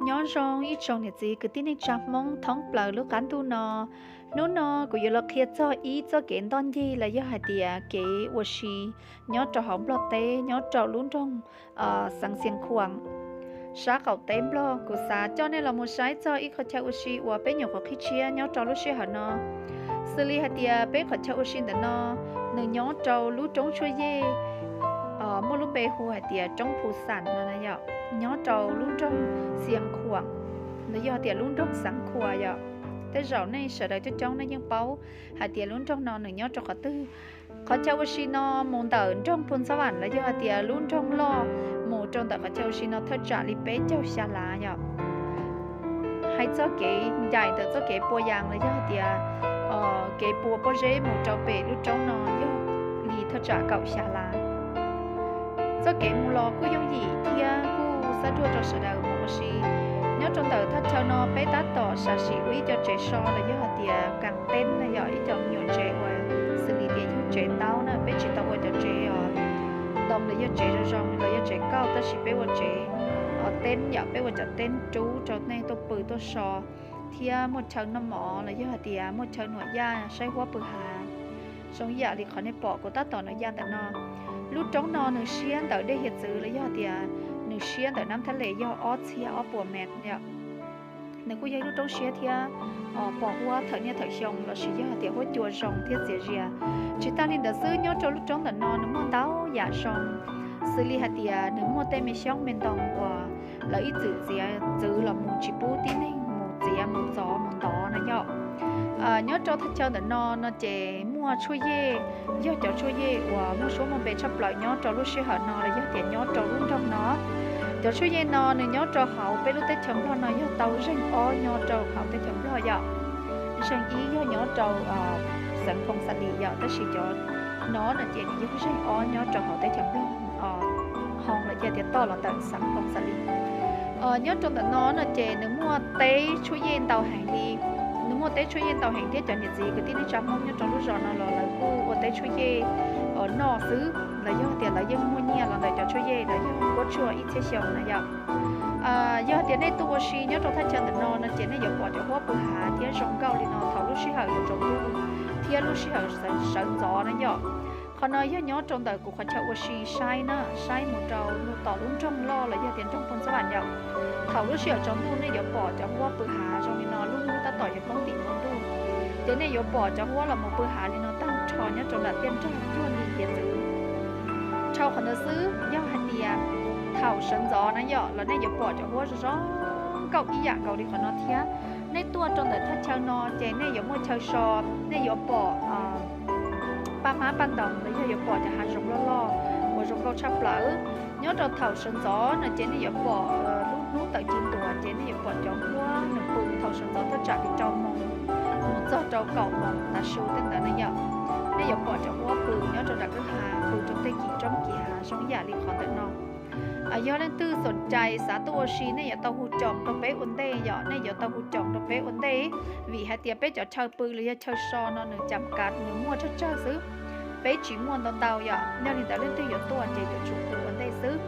Nyob zoo ib tsoom niam txiv kwv tij neej tsa Hmoob thoob plaws lub qab ntuj no. Hnub no kuv yuav los qhia txog ib txoj kev ntoj ncig los yog hais tias kev ua si nyob rau hauv Nplog teb, nyob rau lub nroog Xeev Khuam, sab qaum teb Nplog. Kuv xav coj nej los mus saib txog ib qhov chaw ua si uas peb nyuam qhuav qhib tshiab nyob rau lub sij hawm no. Xws li hais tias peb qhov chaw ua si ntawm no, nws nyob rau lub roob tshuaj yej, muaj lub npe hu hais tias roob Phu Xam no, nyob rau lub nroog Xeev Khuam, los yog tias lub nroog Xeev Khuam yom. Tej zaum nej sawv daws coob coob nej yeej paub hais tias lub nroog no nws nyob rau qhov twg. Qhov chaw ua si no mus ntawm nroog Phu Xab Vam los yog hais tias lub nroog loj mus rau ntawm qhov chaw ua si no thaj tsam li peb caug xya lav yom. Hais txoj kev ncaim ntawm txoj kev pua yas los yog hais tias kev pua pob zeb mus rau pem lub roob no yog li thaj tsam kaum xya lav. Txoj kev mus los kuj yooj yim thiab kuj xab dhuaj rau sawv daws mus ua si. Nyob rau ntawm thaj chaw no peb tab tom sam sim ua ib co tsev so los yog hais tias kas teb na yom, ib co me nyuam tsev uas xws li tias yug tsev ntaub na, peb tsis tau ua cov tsev os ntoo los yog tsev zoo zoo los yog tsev kauj, tab sis peb ua tsev teb yom, peb ua cov teb rub rau nej tuaj pw tuaj so, thiab muaj chaw noj mov los yog hais tias muaj chaw nuam yaj saib huab pw hav. Zoo yam li qhov nej pom kuv tab tom nuam yaj ntawm no. Lub roob no nws siab ntawm dej hiav txwv los yog tias nws siab ntawm nab thab les yog ob txhiab ob puas mev yom. Nws kuj yog ib lub roob siab thiab pom huab thawm niaj thawm xyoo lossis yog tias huab cua zoo thiab txias zias. Tsis tag li ntawd xwb, nyob rau lub roob ntawm no nws muaj ntau yam zoo, xws li hais tias nws muaj tej me xyoob me ntoo uas lawv ib txwm txiav txwv los mus tsis pub tib neeg mus txiav mus txov mus ntov no yom. Nyob rau thaj chaw ntawm no no ces muaj tshuaj yej, yog cov tshuaj yej uas muaj suab muaj npe tshaj plaws nyob rau lub sij hawm no los yog tias nyob rau lub nroog no. Cov tshuaj yej no nws nyob rau hauv peb lub teb chaws Nplog no yog tau zeeg ob nyob rau hauv teb chaws Nplog yom. Zeeg ib yog nyob rau xeev Phoo Xa Lis yom, tab sis cov no no ces nws yog zeeg ob nyob rau hauv teb chaws Nplog, hoo los yog tias toj los ntawm xeev Phoo Xa Lis. Nyob rau ntawm no no ces nws muaj teb tshuaj yej ntau heev li. Nws muaj teb tshuaj yej ntau heev thiab cov niam txiv kwv tij neej tsa Hmoob nyob rau lub zos no los lawv kuj ua teb tshuaj yej noj xwb los yog tias lawv yeej muaj nyiaj los ntawm cov tshuaj yej los yog kuab tshuaj ib txhiab xyoo na yom. Yog tias nej tuaj ua si nyob rau thaj chaw ntawm no no ces nej yuav pom cov huab pw hav thiab zoo nkauj li no thaum lub sij hawm yuav tsaus ntuj thiab lub sij hawm sawv ntxov na yom. Qhov no yog nyob rau ntawm kuv qhov chaw ua si saib na, saib mus rau tom lub nroog loj los yog tias nroog Phoos Xab Vam yom. Thaum lub sij hawm tsaus ntuj nej yuav pom cov huab pw hav zoo li no, lub hnub tab tom yuav poob tim npoo ntuj, ces nej yuav pom cov huab los mus pw hav li no tag nrho nyob rau nram tiaj nrag cuag li hiav txwv. Dhau qhov ntawd xwb, yog hais tias thaum sawv ntxov na yom los nej yuav pom cov huab zoo zoo nkauj ib yam nkaus li qhov no thiab. Nej tuaj rau ntawm thaj chaw no ces nej yuav muaj chaw so, nej yuav pom paj hmab paj ntoos los yog yuav pom cov hav zoov loj loj uas zoo nkauj tshaj plaws. Nyob rau thaum sawv ntxov no ces nej yuav pom lub hnub tawm ci ntua ces nej yuav pom cov huab nws pw thaum sawv ntxov thaj tsam li rau moos mus txog rau kaum moos tav su tej ntawd na yom. Nej yuav pom cov huab pw nyob rau nram kwj ha, pw rau tej kis roob kis hav zoo yam li qhov ntawm no. Yog leej twg xoom cai xav tuaj ua si nej yuav tau hu coom rau peb ua ntej yom, nej yuav tau hu coom rau peb ua ntej, vim hais tias peb cov chaw pw los yog chaw so no nws cam kav nws muaj tsawg tsawg xwb, peb tsis muaj ntau ntau yom. Yog li ntawd leej twg yuav tuaj ces yuav tsum hu ua ntej xwb.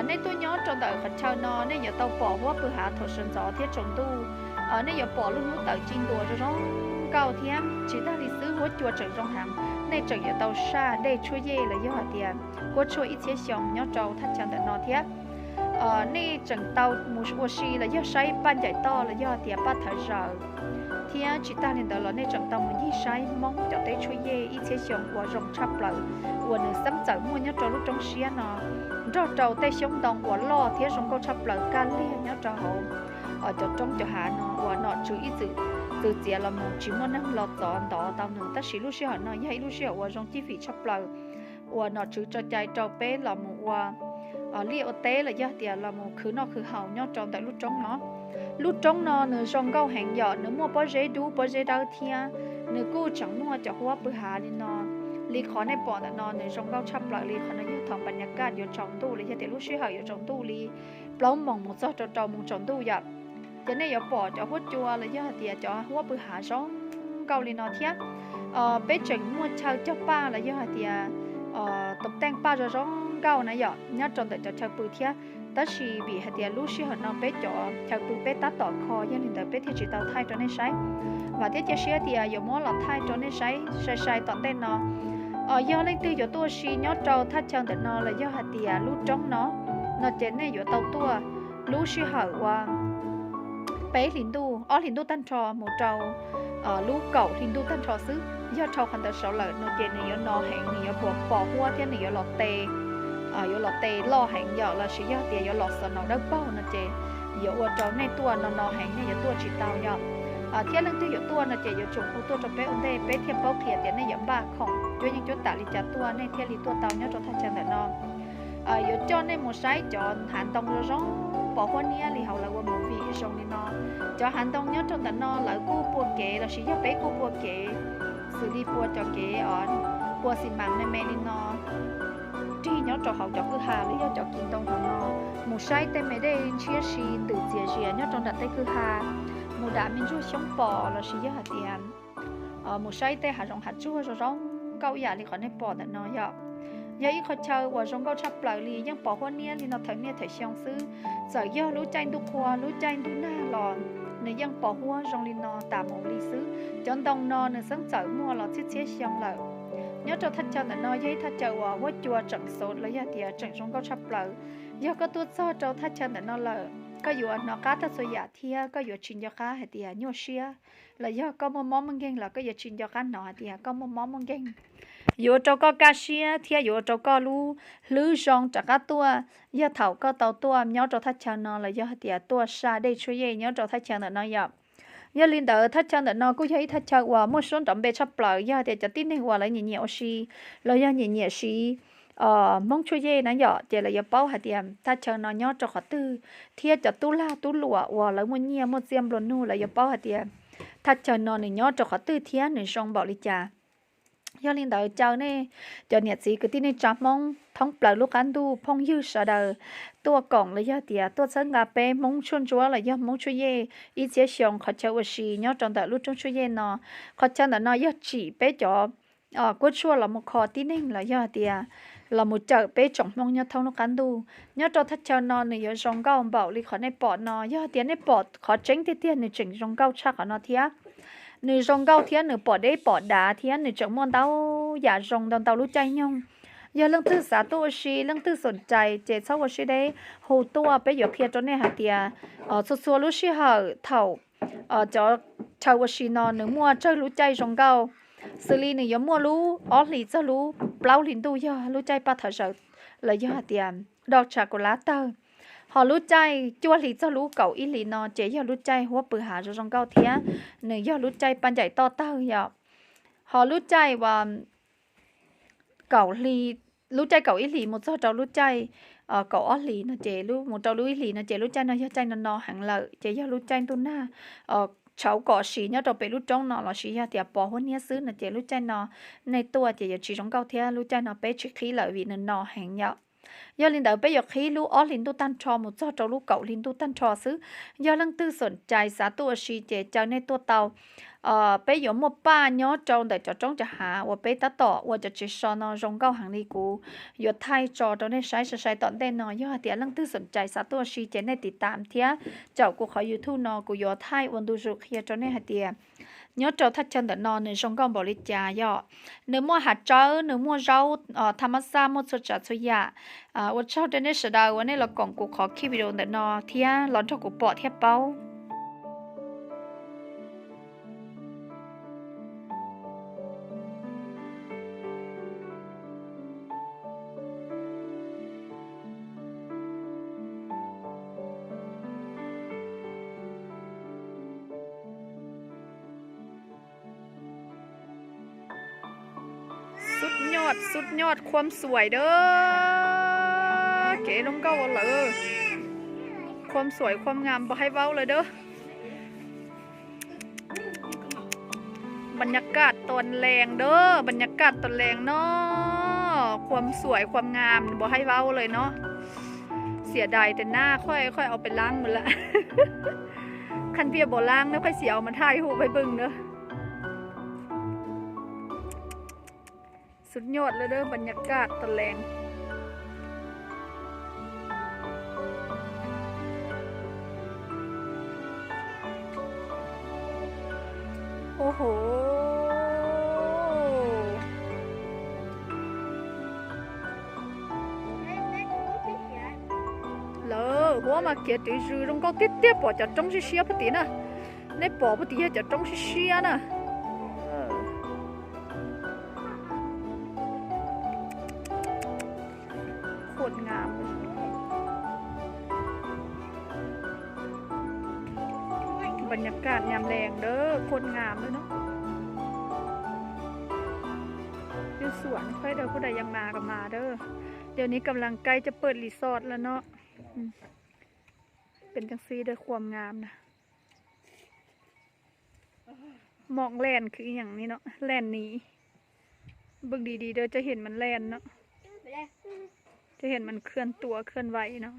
Nej tuaj nyob rau ntawm qhov chaw no nej yuav tau pom huab pw hav thaum sawv ntxov thiab tsaus ntuj. Nej yuav pom lub hnub tawm ci ntua zoo zoo nkauj thiab tsis tag li xwb, huab cua tseem zoo heev, nej tseem yuav tau saj dej tshuaj yej los yog hais tias kuab tshuaj ib txhiab xyoo nyob rau thaj chaw ntawm no thiab. Nej tseem tau mus ua si los yog saib paj ncaim toj los yog tias paj thawv zaws, thiab tsis tag li ntawd los nej tseem tau mus ncig saib Hmoob cov teb tshuaj yej ib txhiab xyoo uas zoo tshaj plaws uas nws xeeb txawm muaj nyob rau lub roob siab no, nrog rau tej xyoob ntoo uas loj thiab zoo nkauj tshaj plaws kaj liag nyob rau hauv cov roob cov hav no uas nom tswv ib txwm txwv txiav los mus tsis muaj neeg los txov ntov tau nws, tab sis lub sij hawm no yog ib lub sij hawm uas zoo cib fim tshaj plaws uas nom tswv tso cai rau peb los mus ua liaj ua teb los yog tias los mus khwv noj khwv haus nyob rau ntawm lub roob no. Lub roob no nws zoo nkauj heev yom, nws muaj pob zeb dub pob zeb dawb thiab nws kuj tseem muaj cov huab pw hav li no. Li qhov nej pom ntawm no nws zoo nkauj tshaj plaws li, qhov no yog thaum npa nyas kaj yuav tsaus ntuj los yog tias lub sij hawm yuav tsaus ntuj li plaub moos mus txog rau rau moos tsaus ntuj yom. Ces nej yuav pom cov huab cua los yog hais tias cov huab pw hav zoo nkauj li no thiab. Peb tseem muaj chaw cog paj los yog hais tias tus teej paj zoo zoo nkauj na yom, nyob rau ntawm cov chaw pw thiab. Tab sis vim hais tias lub sij hawm no peb cov chaw pw peb tab tom kho, yog li ntawd peb thiaj tsis tau thaij rau nej saib. Vam thiab cia siab tias yuav muab los thaij rau nej saib sai sai tom ntej no. Yog leej twg yuav tuaj ua si nyob rau thaj chaw ntawm no los yog hais tias lub roob no, no ces nej yuav tau tuaj lub sij hawm uas peb hlis ntuj, ob hlis ntuj tag nrho mus rau lub kaum hlis ntuj tag nrho xwb. Yog dhau qhov ntawd saud lawm no ces nws yuav no heev, nws yuav pos huab thiab nws yuav los tes, yuav los tes loj heev yom, los sis yog tias yuav los xaus no dawb paug no ces yuav ua rau nej tuaj no no heev, nej yuav tuaj tsis tau yom. Thiab leej twg yuav tuaj no ces yuav tsum hu tuaj rau peb ua ntej peb thiaj paub qhia tias nej yuav npaj khoom cuab yeej cuab tam li cas tuaj nej thiaj li tuaj tau nyob rau thaj chaw ntawm no. Yuav coj nej mus saib cov hav ntoo zoo zoo pos huab niab li hauv lawv ua movie zoo li no. Cov hav ntoo nyob rau ntawm no lawv kuj pua kev los sis yog peb kuj pua kev, xws li pua cov kev, pua xi mas me me li no rig nyob rau hauv cov kwj ha los yog cov kis ntoo hauv no, mus saib tej me dej ntshiab si ntws txias zias nyob rau nram tej kwj ha, mus dam me ntsuag xyoob pos los sis yog hais tias mus saib tej hav zoov hav tsuag zoo zoo nkauj yam li qhov nej pom ntawm no yom. Yog ib qho chaw uas zoo nkauj tshaj plaws li, yeej pos huab niab li no thawm niaj thawm xyoo xwb. Txawm yog lub caij ntuj qhua lub caij ntuj nag los nws yeej pos huab zoo li no tas mus li xwb. Cov ntoo no nws xeeb txawm muaj los txhiab txhiab xyoo lawm. Nyob rau thaj chaw ntawm no yog ib thaj chaw uas huab cua tseem xov los yog tias tseem zoo nkauj tshaj plaws. Yog koj tuaj txog rau thaj chaw ntawm no lawm, koj yuav hnov qab tag txhua yam thiab koj yuav tsis nco qab hais tias nyuaj siab, los yog koj muaj mob muaj nkeeg los koj yuav tsis nco qab hnov hais tias koj muaj mob muaj nkeeg. Yuav ua rau koj kaj siab thiab yuav ua rau koj lub hlwb zoo rov qab tuaj yog thaum koj tau tuaj nyob rau thaj chaw no los yog hais tias tuaj saj dej tshuaj yej nyob rau thaj chaw ntawm no yom. Yog li ntawd thaj chaw ntawm no kuj yog ib thaj chaw uas muaj suab nrov npe tshaj plaws, yog hais tias cov tib neeg uas lawv nyiam nyiam ua si los yog nyiam nyiam siv Hmoob tshuaj yej na yom, ces lawv yuav paub hais tias thaj chaw no nyob rau qhov twg, thiab cov tub lag tub luam uas lawv muaj nyiaj muaj txiaj nplua nuj lawv yuav paub hais tias thaj chaw no nws nyob rau qhov twg thiab nws zoo npaum li cas. Yog li ntawd caw nej cov niam txiv kwv tij neej tsa Hmoob thoob plaws lub qab ntuj, phooj ywg sawv daws tuaj koom los yog tias tuaj txhawb nqa peb Hmoob tshuaj ntsuab los yog Hmoob tshuaj yej ib txhiab xyoo qhov chaw ua si nyob rau ntawm lub roob tshuaj yej no. Qhov chaw ntawm no yog tsim peb cov kuab tshuaj los mus kho tib neeg los yog tias los mus cawm peb tsoom Hmoob nyob thoob lub qab ntuj. Nyob rau thaj chaw no nws yuav zoo nkauj npaum li qhov nej pom no, yog tias nej pom qhov tseeb tiag tiag nws tseem zoo nkauj tshaj qhov no thiab. Nws zoo nkauj thiab nws pom deb pom dav thiab nws tseem muaj ntau yam zoo ntau ntau lub caij nyoog. Yog leej twg xav tuaj ua si, leej twg xoom cais ces txhob ua siab deb, hu tuaj peb yuav qhia rau nej hais tias txhua txhua lub sij hawm thaum cov chaw ua si no nws muaj tsawg lub caij zoo nkauj, xws li nws yuav muaj lub ob hlis txog lub plaub hlis ntuj yog lub caij paj thav zawv los yog hais tias do tshav kaus lab tawg. Ho lub caij cuaj hlis txog lub kaum ib hlis no ces yog lub caij huab pw hav zoo zoo nkauj thiab nws yog lub caij paj ncaim toj tawg yom. Ho lub caij uas kaum hli, lub caij kaum ib hlis mus txog rau lub caij kaum ob hlis no ces mus rau lub ib hlis no ces lub caij no yog caij no no heev lawm ces yog lub caij ntuj nag tshauv kom sim nyob rau pem lub roob no los sis yog tias pos huab niab xwb no ces lub caij no nej tuaj ces yuav tsis zoo nkauj thiab lub caij no peb tsis qhib lawm vim nws no heev yom. Yog li ntawd peb yuav qhib lub ob hlis ntuj tag nrho mus txog rau lub kaum hli ntuj tag nrho xwb. Yog leej twg xoom cais xav tuaj ua si ces caw nej tuaj tau. Peb yuav muaj paj nyob rau ntawm cov roob cov hav uas peb tab tom ua cov tsev so no zoo nkauj heev li kuv yuav thaij tso rau nej saib sai sai tom ntej no. Yog hais tias leej twg xoom cais xav tuaj ua si ces nej tiv tam thiab caum kuv qhov YouTube no kuv yuav thaij ua ntu zus qhia rau nej hais tias nyob rau thaj chaw ntawm no nws zoo nkauj npaum li cas yom. Nws muaj hav tsawb, nws muaj zaub, tha mab xaj, muaj txhua tsav txhua yam. Ua tsaug rau nej sawv daws uas nej los koom kuv qhov ki video ntawm no thiab los nrog kuv pom thiab paub. Sub nyoj, sub nyoj ความสวย dawb, kev zoo nkauj ua lawm, ความสวย ความงาม npaum haib vaub lawm dawb. บรรยากาศตอนแลง dawb, บรรยากาศตอนแลง no, ความสวย ความงาม npaum haib vaub lawm no. เสียดายแต่หน้าค่อย ค่อยเอาไปล้างหมดละ คันเปียบ่ล้างนะ ค่อยสิเอามาถ่ายรูปให้เบิ่งเด้อ สุดยอดเลยเด้อ บรรยากาศตอนแลง Oho, lawv huab mas khiav twv zws zoo nkauj tiag tiag, pom cov roob siab siab puag tim na. Nej pom puag tim yog cov roob siab siab na. Khuam ngam. Bas nyas kam nyam lees dawb khuam ngam dawb no. Ywj suam na, koj daws kuj daws yas mas kam mas dawb. เดี๋ยวนี้กำลังใกล้จะเปิดรีสอร์ทแล้วเนาะ เป็นจังซี่เด้อความงามนะ มองแล่นคืออีหยังนี่เนาะ แล่นหนี เบิ่งดีๆเด้อ จะเห็นมันแล่นเนาะ จะเห็นมันเคลื่อนตัวเคลื่อนไหวเนาะ